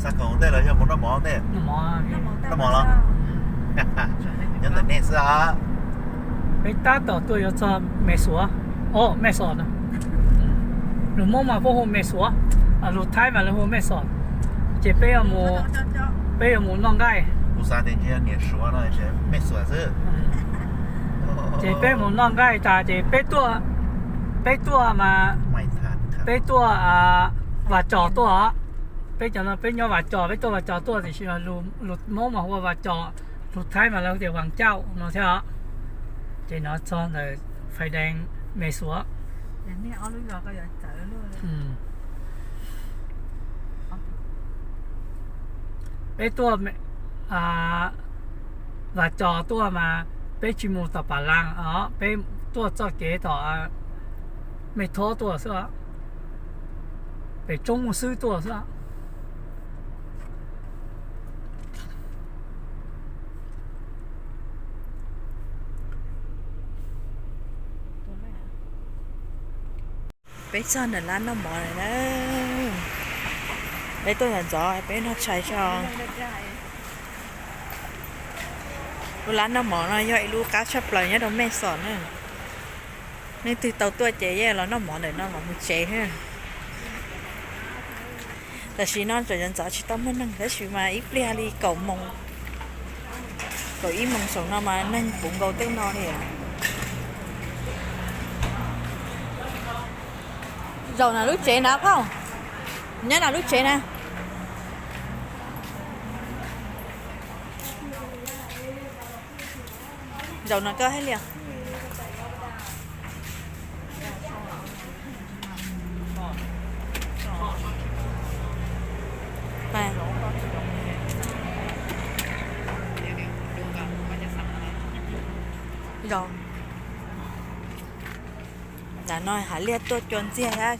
Xa khoom ntej los yog mus noj mov ntej? Noj mov los? Nyob ntawm nej xwb os. Peb tab tom tuaj yuav txog Mexuav, o, Mexuav no. Lus Hmoob mas puab hu Mexuav, lus Thaib mas lawv hu Mexuav. Ces peb, peb yuav mus noj nqaij. Kuv xav tias ntshe yog niam Suav no, Mexuav xwb. Ces peb mus noj nqaij tas ces peb tuaj, peb tuaj mas, peb tuaj Vas Cos tuaj os. Peb cov no peb nyob Vas Cos, peb tuaj Vas Cos tuaj tiam sis lus Hmoob mas hu ua Vas Cos, lus Thaib mas lawv hu tias Vas Cauj no thiab os. Ces no txog ntawm fais dees Mexuav. Peb tuaj Vas Cos tuaj mas peb tsis mus tom Pas Laas os, peb tuaj txoj kev tom Mej Thob tuaj xwb, pem Tsoob Muaj Xwb tuaj xwb. Peb txog ntawm lab noj mov lawm na. Peb tuaj ntxov ntxov peb noj tshais tso. Lub lab noj mov no yog ib lub qab tshaj plaws nyob rau Mej Xos na. Leej twg tau tuaj ces yeej los noj mov ntawm no los mus tsev thiab. Tam sim no tseem ntxov ntxov tsis tau muaj neeg tab sis mas ib pliag li kaum moos, kaum ib moos saum no mas neeg puv nkaus tej no li. Zaum na lub tsev na phauj, nyob na lub tsev na. Zaum no koj hais li. Zaum ntawm no hav liaj tuaj cua ntxiag thiab.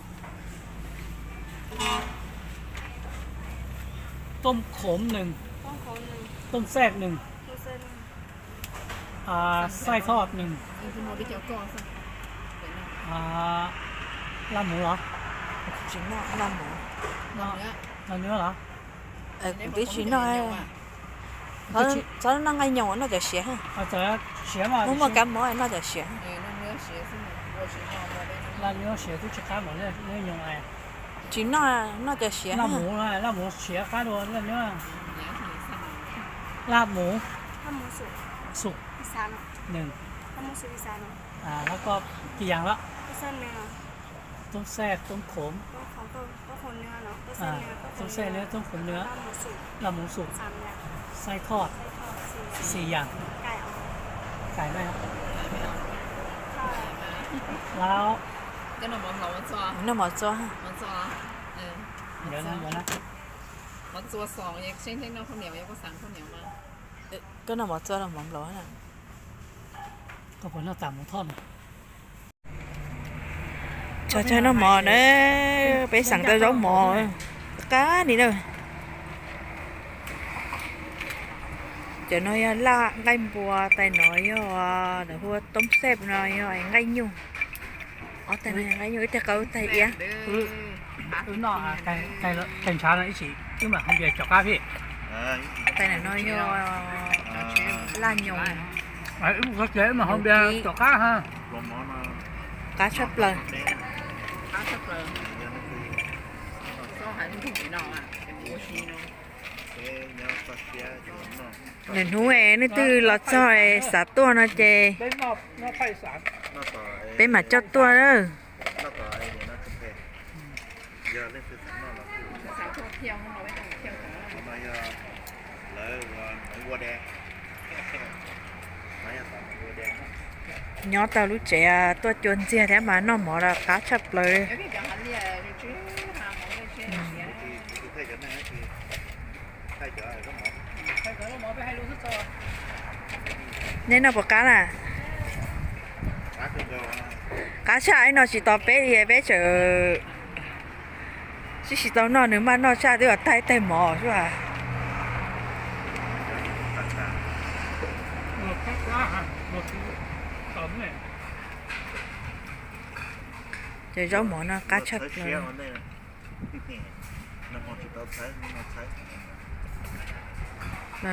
Toob khoom nws, toob xej nws, xaij thoj nws, laj muv los? Tsis noj laj muv. Noj nws los? Kuv twb tsis noj. Txhob noj nqaij nyoos, noj cov siav. Muaj muaj kab mob noj cov siav. Laj nyoos siav twb tsis qab npaum laj nyoos. Tsis noj, noj cov siav. Laj muv, laj muv siav qab dua laj nyoos. Laj muv, xum, nws, laj koj kis yas lawm. Toob xej, toob khoom, toob xej nws, toob khoom nws, laj muv xum, xaij thoj, xis yas, kais na, laub. Noj mov txua. Koj noj mov txua los mov nplaum na. Koj puas noj tas mov thoj no? Tso tseg noj mov na, peb xav tau zaub mov qab ni na. Cov no yog laj nqaij npua, tais no yog, hu ua toob xej no yog nqaij nyuj. Ob tais no yog nqaij nyuj, ib tais qaub ib tais iab. Wb noj tais ntshav no ib sim wb mam ho npias caum qab thiab. Tais no yog laj nyoos. Wb mus txog tsev wb mam ho npias caum qab ha. Qab tshaj plaws. Lwm hnub nej twg los txog xav tuaj no ces peb mam coj tuaj. Nyob tau lub tsev tuaj cua ntxiag thiab mas noj mov los qab tshaj plaws li. Nej noj puas qab na? Qab tshaj, ib no tsis tos peb li peb tseem tsis tsis tau noj, nws maj noj tshaj twb yog taig taig mov xwb as. Ces zaub mov no qab tshaj plaws. Los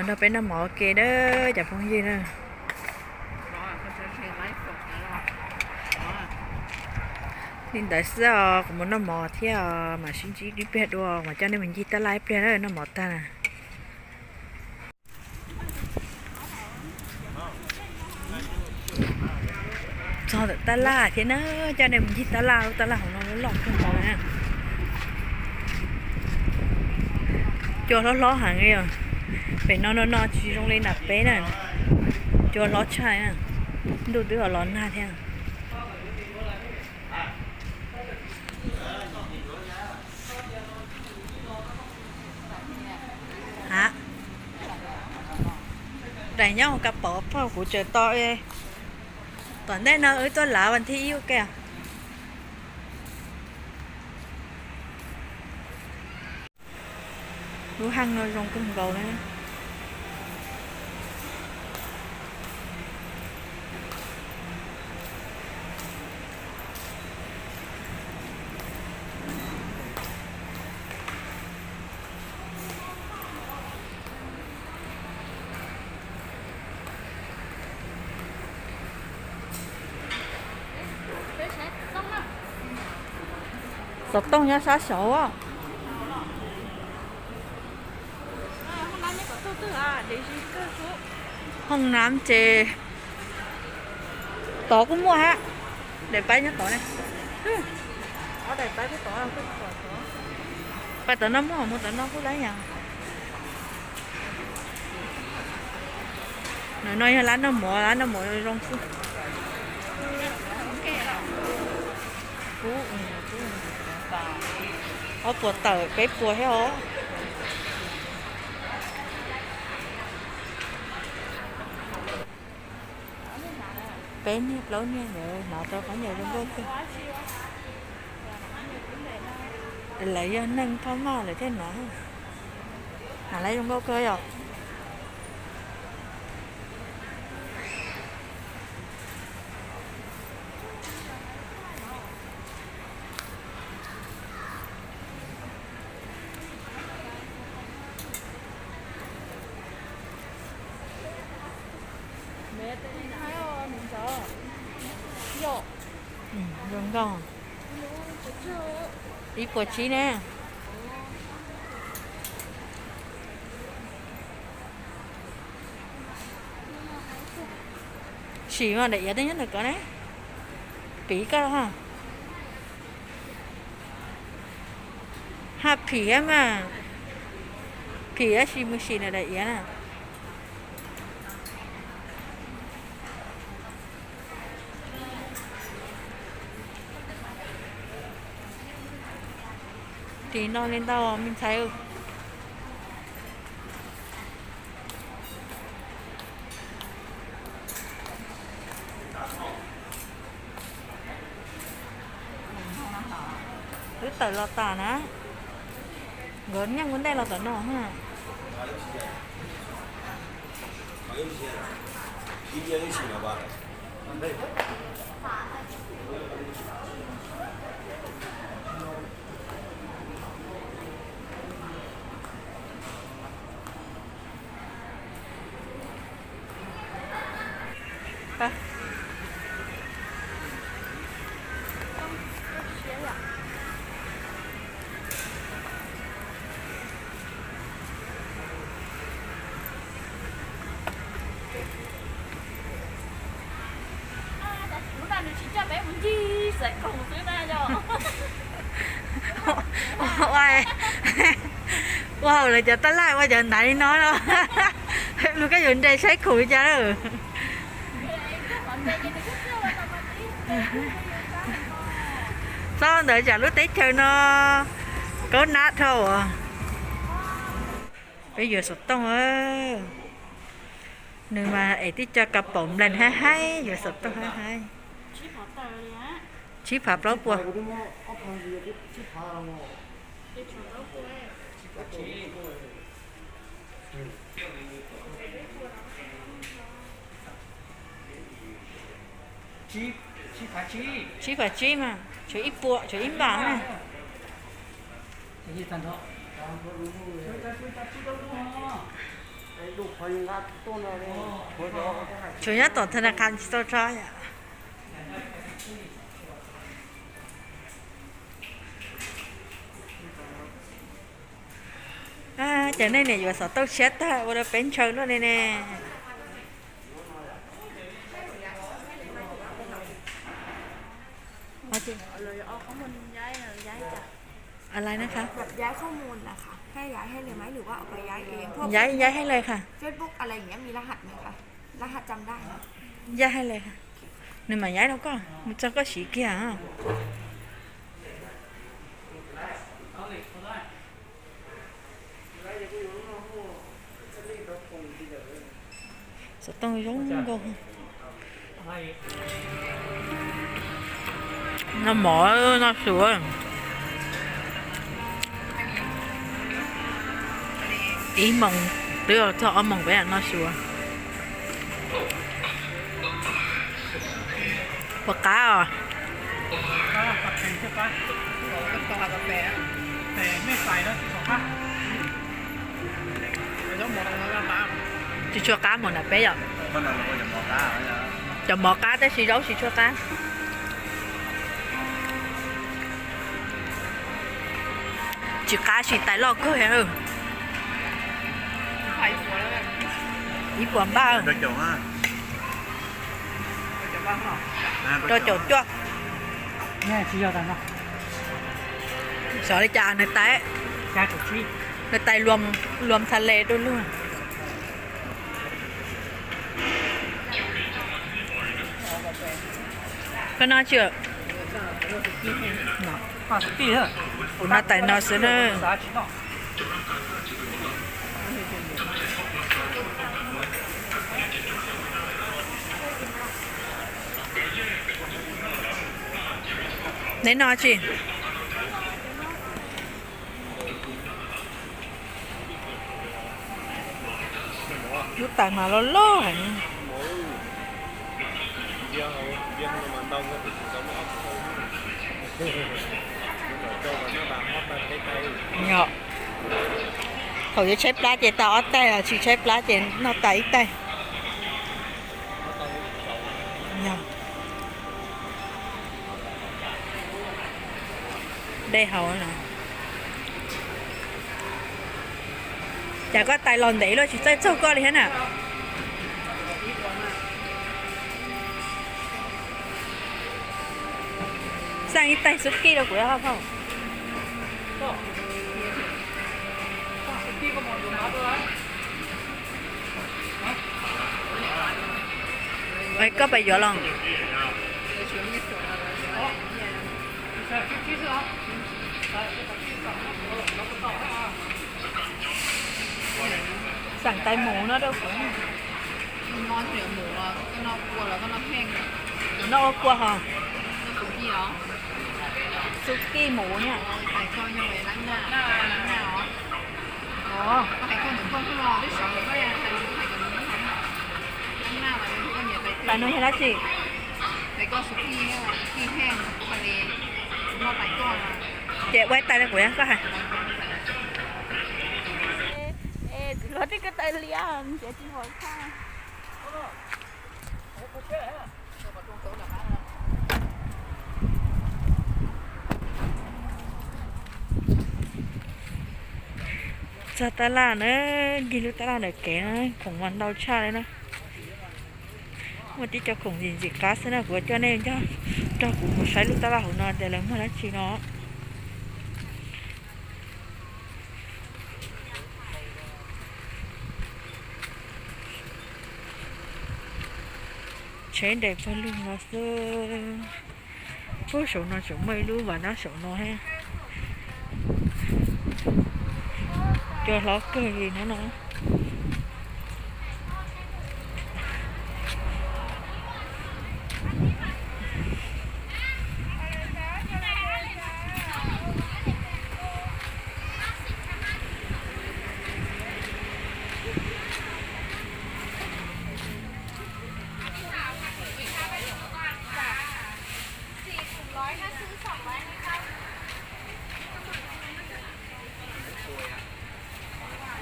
nrog peb noj mov ua ke nawb cov phooj ywg na. Li ntawd xwb os, kuv mus noj mov thiab os, mam sib ntsib ib pliag dua, mam coj nej mus ncig tab laj ib pliag na, noj mov tag na. Txog ntawm tab laj thiab na, coj nej mus ncig tab laj, lub tab laj hauv no loj kawg nkaus na. Cua hlob hlob heev li os. Pem no no no tsis zoo li nram peb na. Cua hlob tshaj na. Ntuj twb los los nag thiab. Ha, daim nyob hauv kas pom pog kuv tseem tos. Tom ntej no wb tuaj lav vas thib ib ua ke. Lub haj no zoo kawg nkaus na. Xov tooj nyob sab saud. Hoob nab ces tod kuj muaj hab. Daim paib nyob tod ne. Pais tom no muaj, mus tom no kuj lab yog. Ntawm no yog lab noj mov, lab noj mov zoo xwb. Ob puas tawm peb puas thiab os. Peb niag plaub niag ntawd hnov tau qhov nyuam zoo nkauj kawg. Lawv yog neeg phaj maj lawv thiaj hnov. Hnov lawv zoo nkauj kawg yom. Zoo nkauj. Ib puas tsib ne. Sim mas daim iav twb nyob ntawm ko ne. Piv koj ha. Ha phim mas. Phim tab sis mus sim ntawm daim iav na. Ris no li ntau me ntxhais. Twb tawm los tas na. Nkawd nyeej ua ntej los tom no ha. Lub no nws tsis coj peb mus ncig Xaiv Khoom xwb na yom. Ua, ua haum lawv cov tab laj ua cov ntaiv li no los. Lub koj yuav nres saib khoom li cas lawm. Txhob ntawd tsam lub teb chaws no kaub nab dhau. Peb yuav xov tooj, nws mas es tib co kas paum nplees haib haib, yuav xov tooj haib haib. Tsib phav plaub puas. Tsib phav tsib mas tshuav ib puas, tshuav ib npam na. Tsuas nyob tom thas nas khas tsis tau tso yom. Ces nej niam yuav xov tooj tshiab tag ua rau peb ntshaw luaj li ne.อะไรนะคะ แบบย้ายข้อมูลนะคะ ให้ย้ายให้เลยไหม หรือว่าเอาไปย้ายเอง พวก ย้าย ย้ายให้เลยค่ะ Facebook อะไรอย่างเงี้ย มีรหัสไหมคะ รหัสจำได้ไหม ย้ายให้เลยค่ะ nws mamย้ายrau koj mus txog koj siv kiag. Xov tooj zoo nkauj. Noj mov noj su. Ib moos twb txog ob moos peb noj su. Puas qab os? Tsis tshua qab mus nram peb yom. Cov mov qab tab sis zaub tsis tshua qab. Tsis qab sis tais loj kawg. Ib puas npaj. Rau caum cuaj. Xyov li cas nws tais, nws tais luam tha le dua luag. Koj noj tsis? Kuv noj tais no xwb na. Neb noj tsis? Lub tais mas loj loj heev. Thaum yuav tshaib plab ces tau ob tais, tsis tshaib plab ces noj tas ib tais. Dej haus. Cas koj tais los ntev luaj tsis txawj txog koj li thiab na. Xaj ib tais xub kij rau kuv hauj phauj. Koj pais yuav los. Xeem tais mus no rau kuv. Kuv noj ua kua hos. Xub kij mus niam. Tais no yog dab tsi? Ces ua ib tais rau kuv, koj hais. Txiv hluas, koj tais liab ntiav tsis pom tag. Txog tab laj na, nkig lub tab laj ntawm kev na, khoom mas ntau tshaj li na. Muaj tib co khoom ntxim ntxim qab xwb na, kuv coj nej nrog kuv mus saib lub tab laj hauv no tias lawv muag dab tsi no. Tsheb nres pawg lug no xwb. Puag saum no tseem muaj ib lub vas dab saum no thiab. Cua hlob kawg li no no.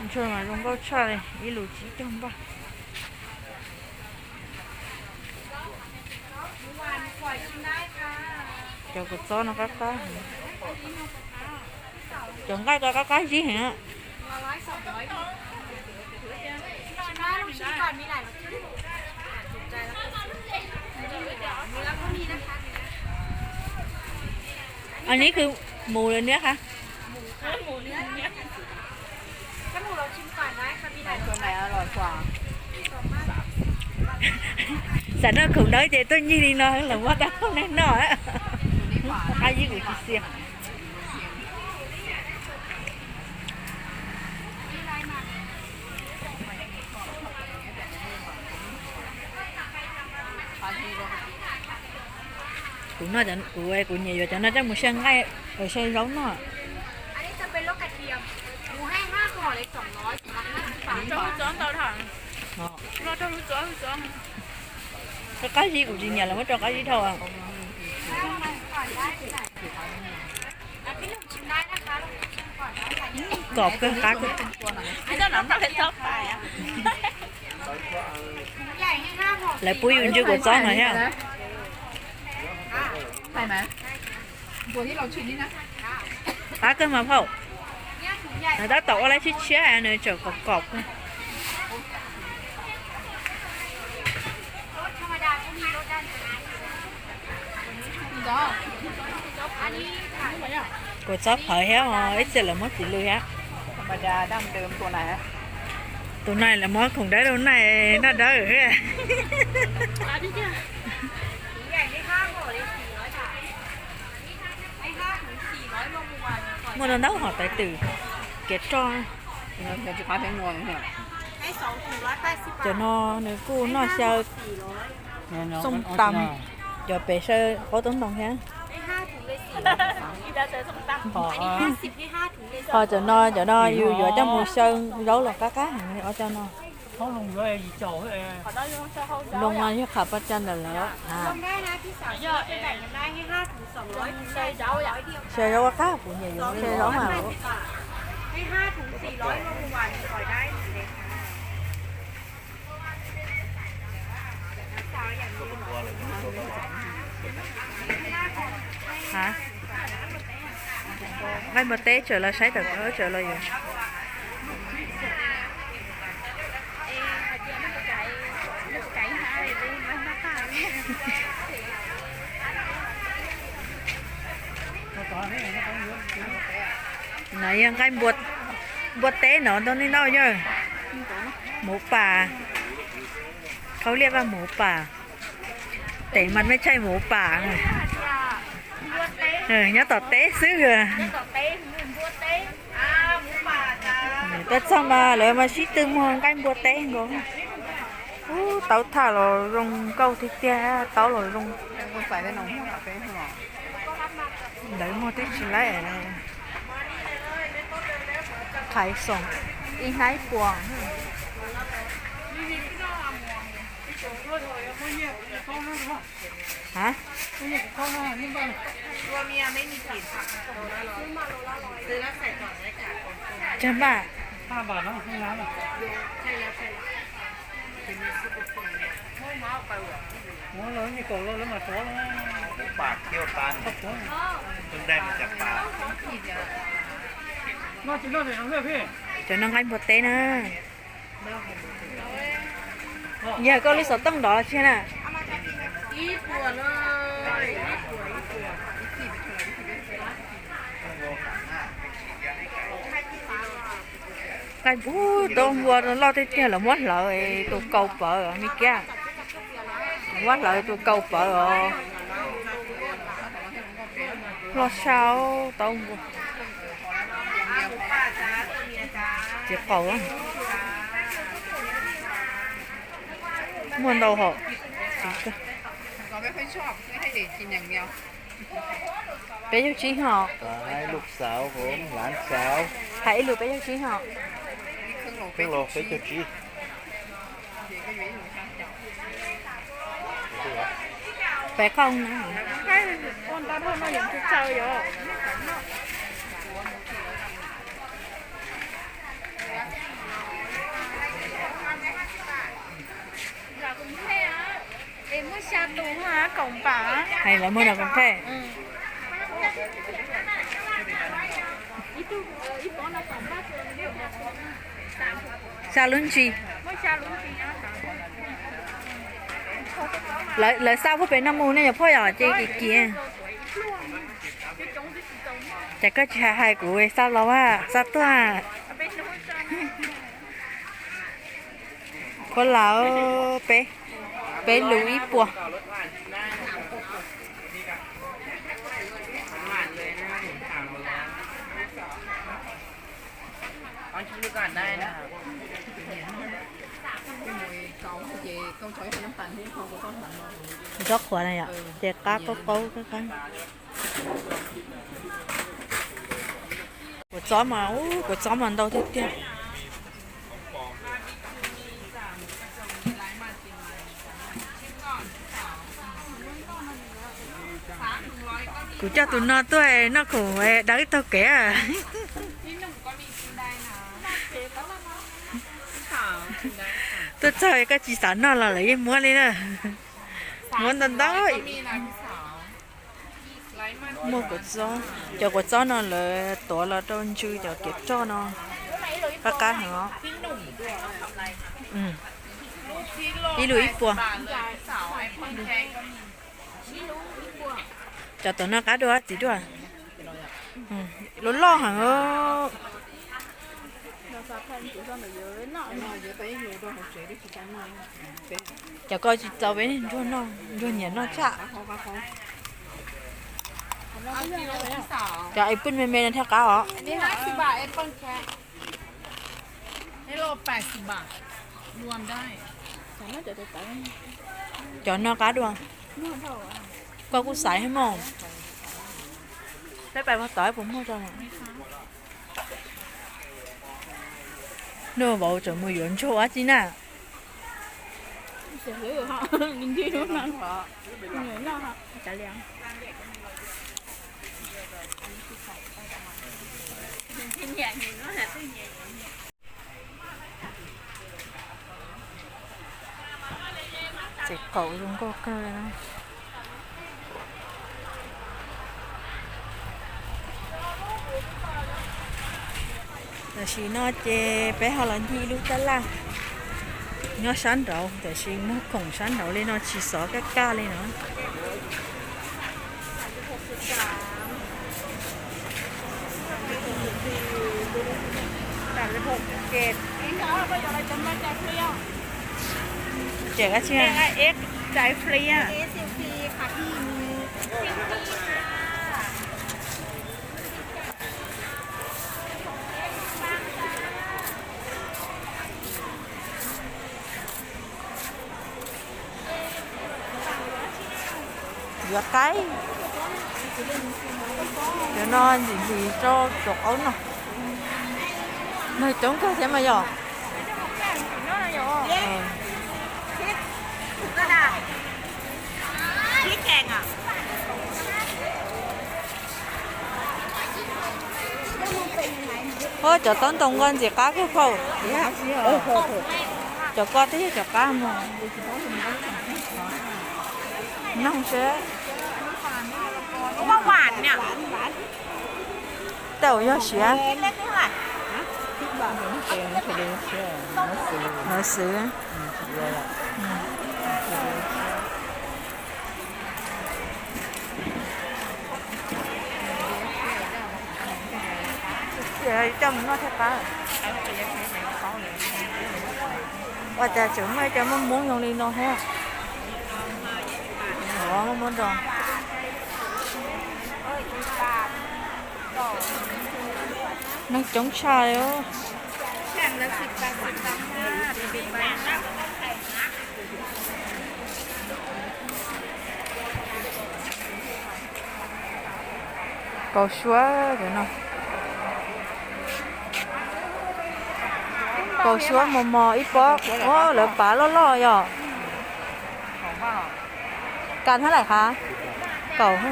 Ntsuag mas zoo nkauj tshaj li, ib lus tsib caug npaj. Cov kua txob no qab qab heev. Cov nqaij ko qab qab zib heev. Anv nib kws mus lawm niab qab. Xam noj khoom dawb ces tuaj ncig li no lawm muab tab tooj neeg noj. Qab zib kuv tsis xiam. Kuv noj, kuv, kuv nyiam yuav cov no coj mus xyaw nqaij, xyaw zaub noj. Qab zib kuv tsis nyiam, lawv muab rau qab zib dhau. Kom kawg qab kawg. Lawv pub yus ntsw kua txob no thiab. Qab kawg mas phauj. Nws tab tom ua laib tshiab tshiab, nws tseem kom kom kawg. Kua txob phawv thiab, ib txhia lawv muab txiv lws thiab. Tus no lawv muab khoom dawb rau noj, noj dawb. Muaj ntau ntau hom tawv twm kev roj. Cov no nws kuj noj xyaw xoo tas, cov pem xyaw qaub toob ntoo thiab. Ho cov no, cov no yus yuav coj mus xyaw zaub los qab qab heev li ob cov no. Loo no yog qhov paj tsaj ntawm lawv. Xyaw zaub qab, kuv nyiam yuav xyaw zaub mas. Nqaij npua teb tseem los saib tom, tseem los yuav. No yog nqaij npua teb no, ntau li ntau yog muv pas, khaub liaj vaj muv pas, teem mas mej tshaij muv pas, nyob tom teb xwb. Tuaj txog mas lawv mas sib tw muag nqaij npua teb nkaus. Ub, taub thaj los zoo nkauj tiag tiag, taub los zoo. Ntawd muag twb tsis laib. Qhaiv xoom ib hnab puas. Tsawg npaj? Cov no nqaij npua teb na. Yog koj lub xov tooj nrov tsis na. Nqaij npua, taub npua loj tiag tiag, lawv muab hlawv tus kaus pawv me kiab. Muab hlawv tus kaus pawv os. Loj sab taub npua. Txiv qaub. Muaj ntau hom. Peb caug tsib hos. Hais ib lus peb caug tsib hos. Peb qauj na. Ua nta dhau no yog tsis txaus yom. Hais lawv muag nram koom thej. Xya lub ntsis. Lawv xa puag pem no mus ne yom phauj yom, ces kim kim. Ces koj tsis hais hais kuv xa los a, xa tuaj. Puab laus, peb, peb lus ib puas. Tsob qhuav na yom, ces qab qaub qaub qab qab. Kua txob mas, kua txob mas ntau tiag tiag. Kuv coj tus no tuaj noj khoom dawb taug kev. Tuaj txog koj tsis xav noj los lawv yeej muab li na. Muab ntau ntau. Muaj kua txob, cov kua txob no lawv tuav los rau ntsw cov kev roj no. Qab qab heev os. Ib lus ib puas. Cov tom no qab dua txiv dua. Loj loj heev. Cov ko tsis txaus peb ntsuag noj, ntsuag nyiam noj tshaj. Cov apple me me no thiaj qab os. Cov no qab dua. Koj kuj xaiv hab mog. Peb pais puag tod puas muaj rau. Noj vauv tseem mus yuav ntsuag dab tsi na. Txiv qaum zoo nkauj kawg li na. Tam sim no ces peb ho los ncig ib lub tab laj nyob sab nraud, tiam sis muag khoom sab nraud li no tsis xov kaj kaj li no. Tseem dab tsi? Yuav qaib. Cov no ntxim ntxim rau cov qaub no. Mag coob kawg thiab mas yom. Ua cov taub ntoo nqo ntxim qab kawg phauj. Cov ko twb yog cov qab mog. Noog seb. Tej zaum yog siav. Lawv xwb. Coj mus noj thiaj qab. Ua cas tseem muaj cov Hmoob Hmoob zoo li no thiab. Muaj muab nrog. Neeg coob tshaj li. Kaus suab no. Kaus suab mos mos ib pob, lawv pav loj loj yom. Kas hab laim qab? Kaum.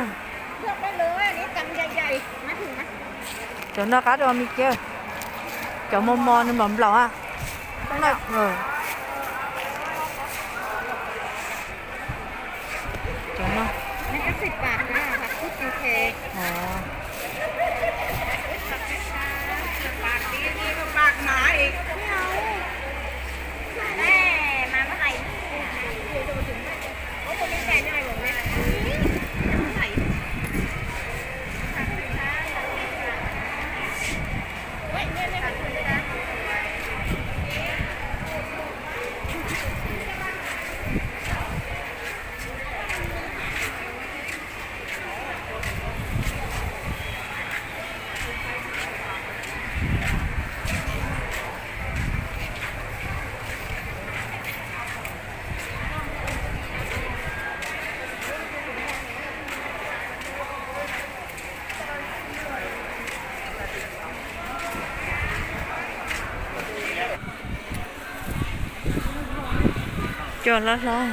Cov no qab dua me kiag. Cov mos mos nws nplaum nplaum a. Cov no. Ib cov siv pam na,ผักชี อ๋อ สิบบาท นี่ สิบบาท มาอีก ไม่เอา แม่ มาเมื่อไหร่เนี่ย โอ้ย คนนี้ใจง่ายกว่าไหม Cua hlob hlob.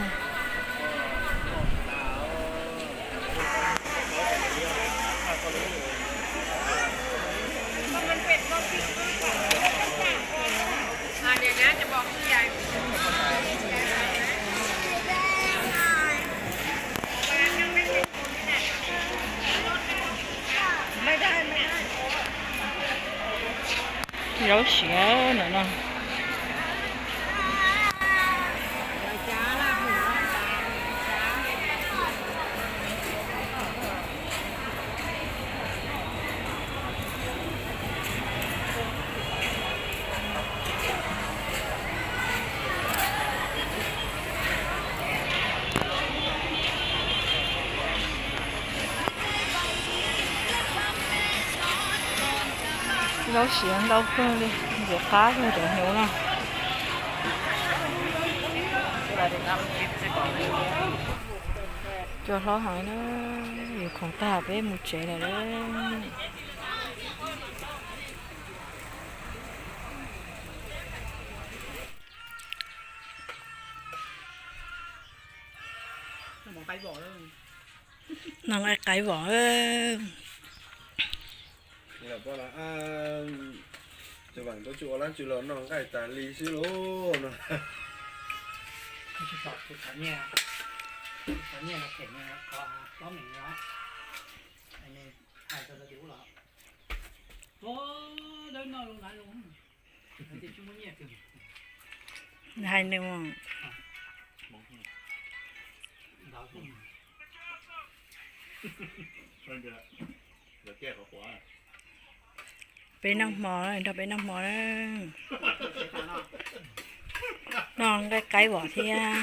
Zaub siav ntawm no. Zaub siav ntau kawg li, ntxim qab kawg cov hnyuv no. Cua hlob heev na, yuav khoom tag peb mus tsev lawm lauj. Noj nqaij qaib vom. Ces vam tau tsis ua dab tsi los noj nqaij tas li xwb lauj no. Hais nws. Peb noj hmo, nrog peb noj hmo na. Noj nqaij qaib vom thiab.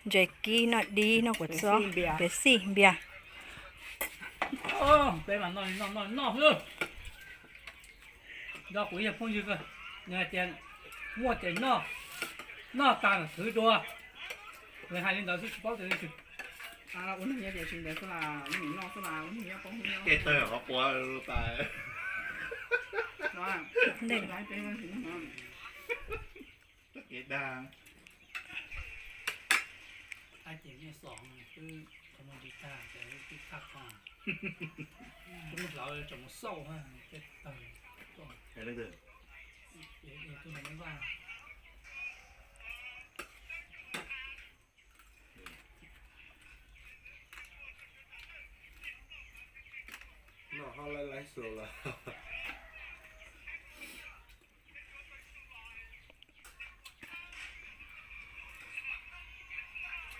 Ntses kib, noj dib, noj kua txob, piav xij, npias. Peb mas noj li noj noj noj xwb. Nrog kuv yog phooj ywg, nws hais tias muaj ces noj, noj tas mam khwv dua. Nws hais li ntawd xwb tsis paub tias li twg. Ua neeg nyob tias tsis ntawd xwb las, ua neeg noj xwb las, ua neeg nyob poob nyob. Tej tawg qhov quav tas. Txoj kev dag. Hais tias nyiaj xom twb qhov muag nti tag, twb tag kho, twb mus hlawv tseem mus xauj tej tawg. Leej twg? Tus vaj. Noj ho laiv laiv xwb lawm.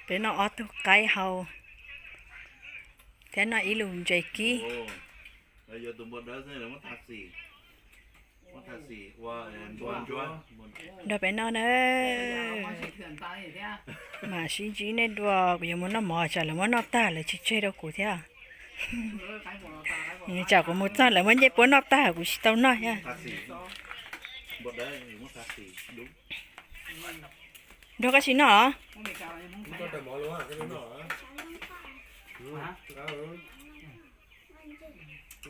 Peb noj ob tug qaib hau thiab noj ib lub ntses kib. Nrog peb noj na. Mam sib ntsib nej dua, kuv yuav mus noj mov tsam lawv muab noj tag lawv tsis tseg rau kuv thiab. Tsam kuv mus txog lawv muab ncej puab noj tag kuv tsis tau noj thiab. Nrog koj sim noj os.